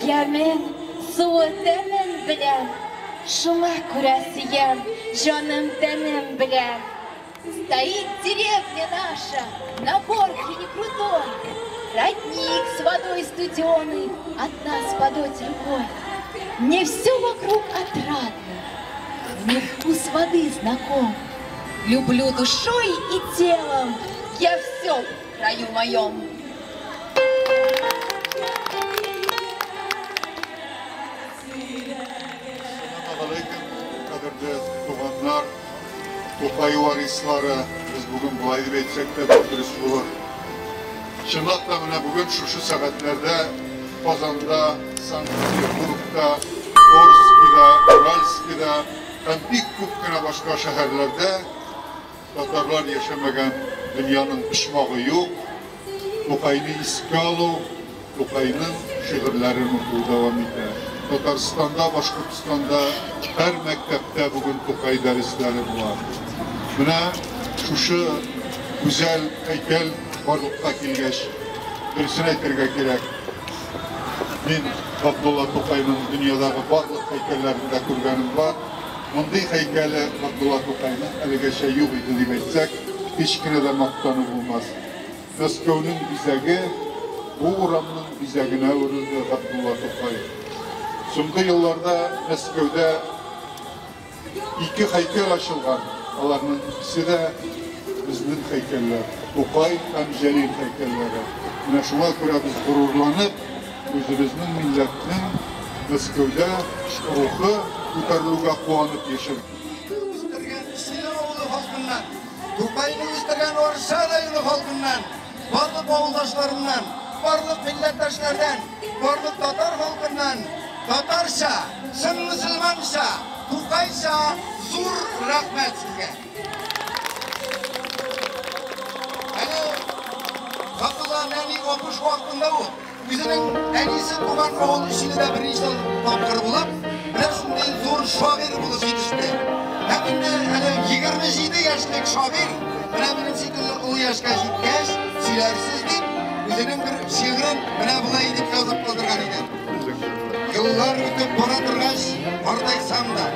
Ямен, суы тәмен беләм, шуңа күрә сөям, җаным тәнем белән. Стоит деревня наша на горке не крутой, Родник с водой студеной от нас подать рукой. Мне все вокруг отрадно, мне вкус воды знаком. Люблю душой и телом я все в краю моем. Кадерле туганнар, Тукай варислары, без бүген болай дип әйтсәк тә бик дөрес булыр. Чынлап та менә бүген шушы сәгатьләрдә Казанда, Санкт-Петербургта, Орскида, Уральскида һәм бик күп кенә башка шәһәрләрдә татарлар яшәмәгән дөньяның почмагы юк. Тукайны искә алу, Тукайның шигырьләрен уку дәвам итә. Татарстанда, Башкортстанда һәр мәктәптә бүген Тукай дәресләре була. Менә шушы гүзәл һәйкәл барлыкка килгәч, дөресен әйтергә кирәк, мин Габдулла Тукайның дөньядагы барлык һәйкәлләрен дә күргәнем бар. Мондый һәйкәле Габдулла Тукайның әлегәчә юк иде дип әйтсәк, һич кенә дә мактану булмас. Мәскәүнең бизәге, бу урамның бизәгенә әверелде Габдулла Тукай. Соңгы елларда Мәскәүдә ике һәйкәл ачылган, аларның икесе дә безнең һәйкәлләр, Тукай һәм Җәлил һәйкәлләре. Менә шуңа күрә без горурланып, үзебезнең милләтнең Мәскәүдә рухы күтәрелүгә куанып яшәргә. Үстергән Өчиле авылы халкыннан, Тукайны үстергән Арча районы халкыннан, барлык авылдашларымнан, барлык милләттәшләрдән, барлык татар халкыннан татарча, чын мөселманча, Тукайча зур рәхмәт сезгә. Әле Габдулла нәни Апуш вакытында ук үзенең әнисе туган авыл Өчиледә берничә тапкыр булып, менә шундый зур шагыйрь булып җитеште. Һәм инде әле 27 яшьлек шагыйрь, менә минем шикелле олы яшькә җиткәч, сөйләрсез дип, үзенең бер шигырен менә болай дип язып калдырган иде. Еллар үтеп бара торгач, картайсам да,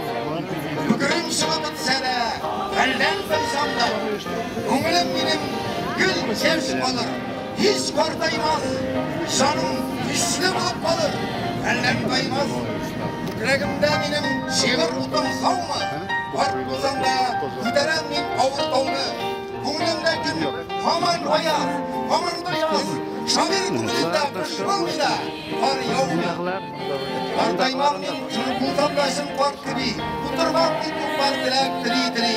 күкрем чыгып бетсә дә, хәлдән тайсам да, күңелем минем гел яшь калыр. Һич картаймас, җаным көчле булып калыр, хәлдән таймас. Күкрәгемдә минем шигырь утым саумы? Карт булсам да, күтәрәм мин авыр тауны. Күңелемдә көн һаман аяз, һаман да яз. Шагыйрь күңелендә кыш булмый да, кар яумый. Картаймам мин, булсам да чын карт кеби, утырмам мин юк-бар теләк тели-тели.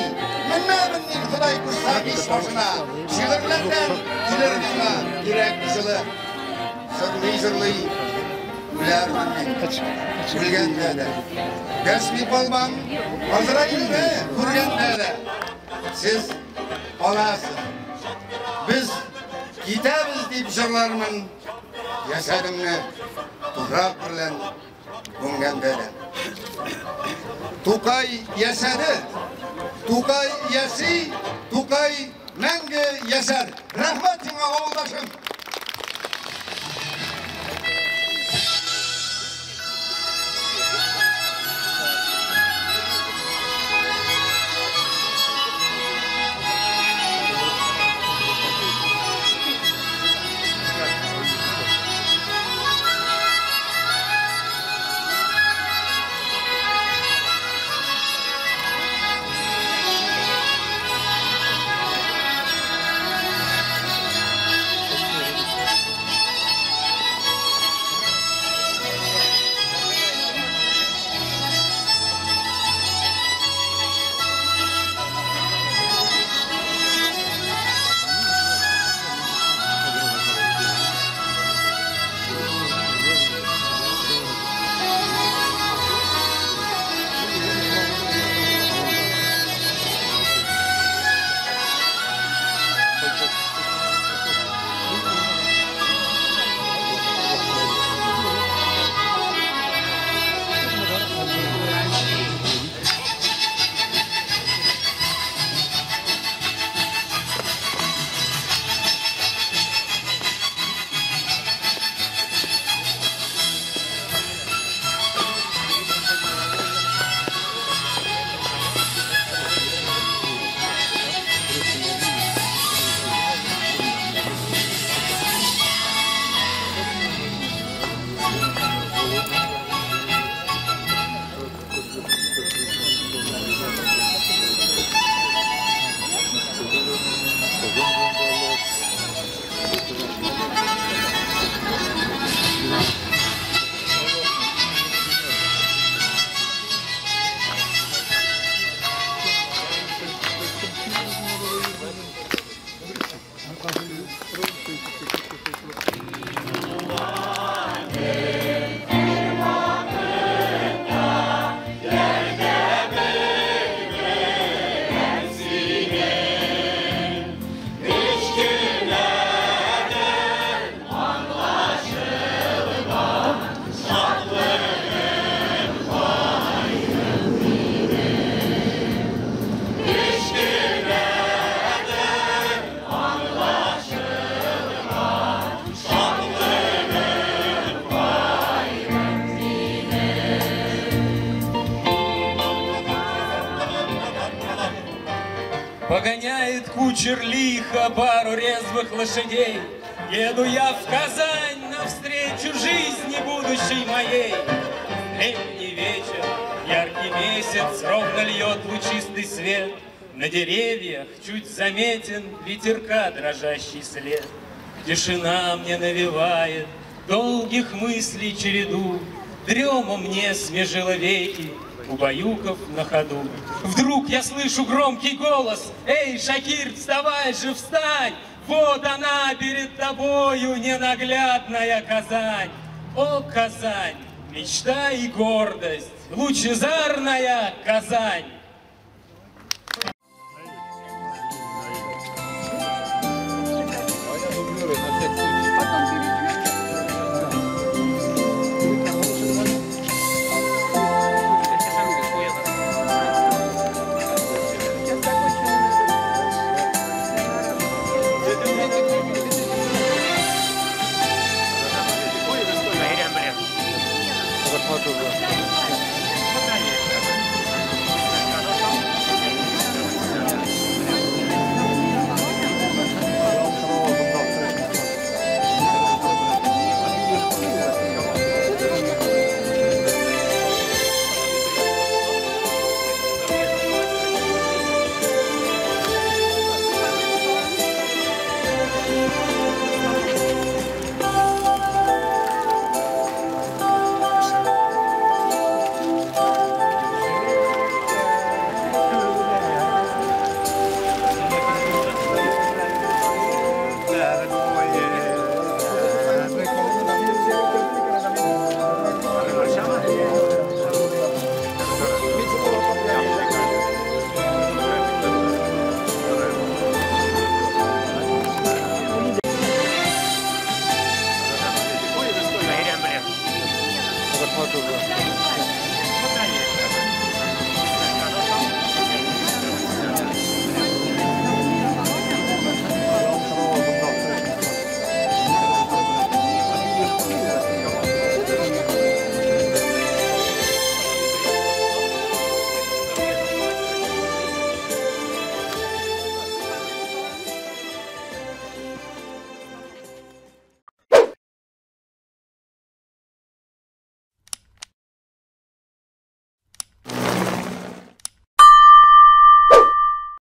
Менмәмен мин Ходай кушса мич башына, шигырьләрдән килер миңа кирәк җылы. Җырлый-җырлый үләрмен мин, үлгәндә дә. Дәшми калмам, Газраилне күргәндә дә. Сез каласыз, без китәбез дип җырлармын, яшәдемне туфрак белән күмгәндә дә. Тукай яшәде, Тукай яши, Тукай мәңге яшәр. Рәхмәт сиңа, авылдашым! Погоняет кучер лихо пару резвых лошадей. Еду я в Казань навстречу жизни будущей моей. Летний вечер, яркий месяц ровно льет лучистый свет. На деревьях чуть заметен ветерка дрожащий след. Тишина мне навевает долгих мыслей череду. Дрема мне смежила веки, убаюкав на ходу. Вдруг я слышу громкий голос: «Эй, Шакир, вставай же, встань! Вот она перед тобою, ненаглядная Казань! О, Казань, мечта и гордость, лучезарная Казань!»